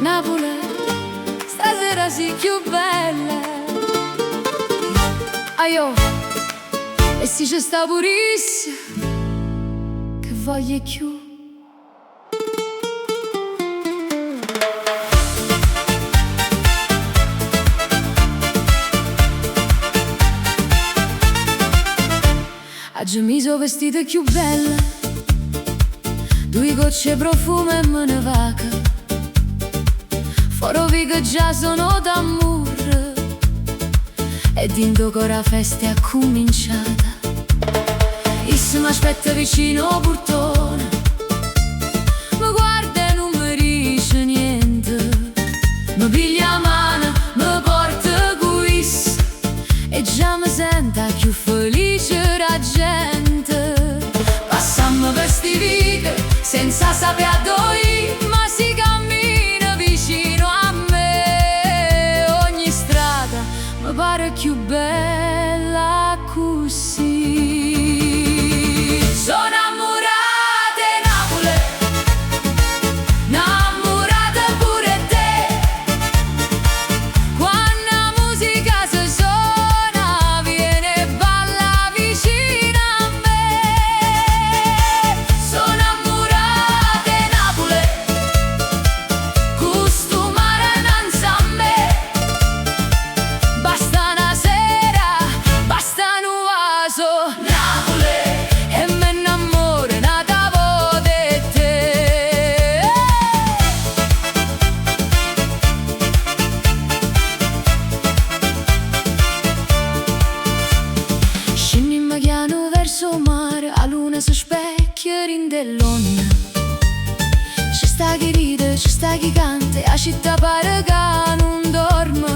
Napule, stasera si' cchiù bella. Aio, e si ce sta pur'isso, che voglio 'e cchiù? Aggio miso 'o vestito cchiù bello, Duje gocce 'e profumo e me ne vaco. Fore 'o vico già sona 'o tammurro e dint' 'o core 'a festa è accumminciata. Isso m'aspetta vicino 'o purtone, me guarda e nun me dice niente. Me piglia 'a mano, me porta cu isso e già me sento 'a cchiù felice d' 'a gente. Passammo pe' 'sti viche senza sapé addò ì, ma si cammina vicino a me, ogni strada me pare cchiù bella accussì. So' 'nnammurata 'e Napule, 'nnammurata pure 'e te. Quanno 'a musica se sona, viene e balla vicino a me. So' 'nnammurata 'e Napule, cu 'stu mare annanze a me. Basta 'na sera, basta nu vaso, Napule, e me 'nnammoro n'ata vota 'e te. Scennimmo chiano verso 'o mare, 'a luna si specchia dint' 'll'onne. Ce sta chi ride, ce sta chi canta e 'a città pare ca nun dorme.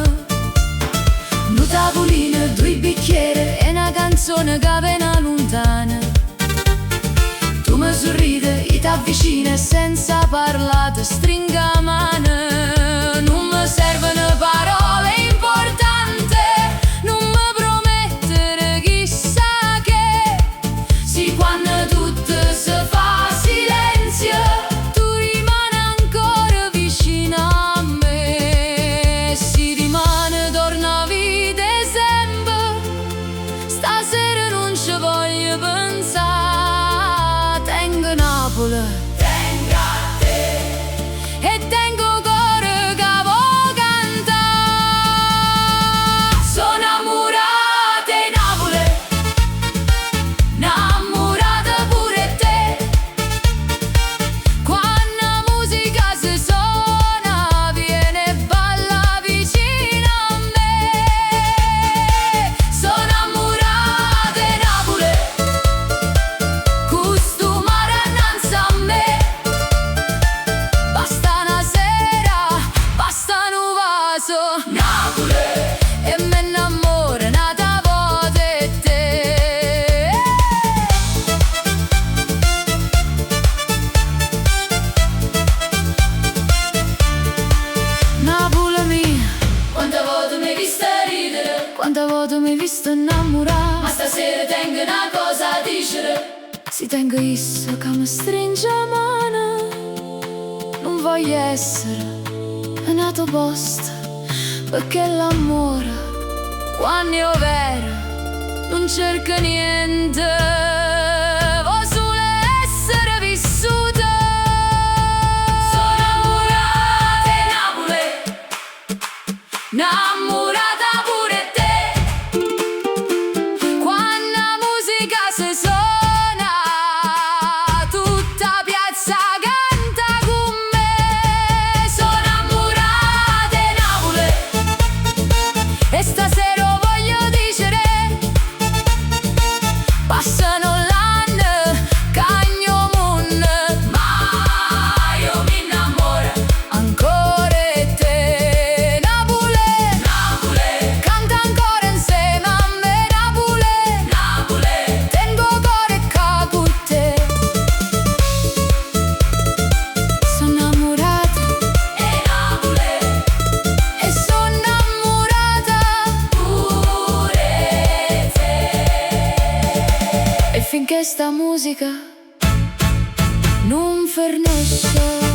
Nu tavulino, due bicchieri e 'na canzone ca vene 'a luntano. Tu me sorride, io t'avvicino e senza parlà te stringo 'a mano. Nun me servono parole importanti, nun me promettere chissà che. Si quando tutto se fa silenzio, tu rimani ancora vicino a me. Si dimane torna 'a vita 'e sempe, stasera nun ce voglio pensà. Tengo Napule, tengo a te e tengo 'o core che vo' cantà. So' 'nnammurata 'e Napule, 'nnammurata pure 'e te. Quanno 'a musica se sona, viene e balla vicino a me. So' 'nnammurata 'e Napule, cu 'stu mare annanze a me. Basta 'na sera, basta nu vaso, Napule, e me 'nnammoro n'ata vota 'e te. Napule mia, Quanta vote m'hai vista ridere, quanta vote m'hai visto 'nnammurà. ma stasera tengo una cosa a dicere. Si tengo isso ca me stringe 'a mano, nun voglio essere a n'ato posto, perché l'amore, quando è overo, nun cerca niente, vo' solo essere vissuto. So' 'nnammurata 'e Napule, 'nnammurata pure 'e te. Quando 'a musica se sona, tutta 'a piazza canta con me. So' 'nnammurata 'e Napule, E stasera 'o voglio dicere. Passano l'anne, cagna 'o munno, ma io mi innamoro. ancora 'e te. Napule, Napule, canta ancora insieme a me. Napule, Napule, tengo 'o core ccà cu te. So' 'nnammurata 'e Napule, e so' 'nnammurata pure 'e te. E finché sta musica nun fernesce.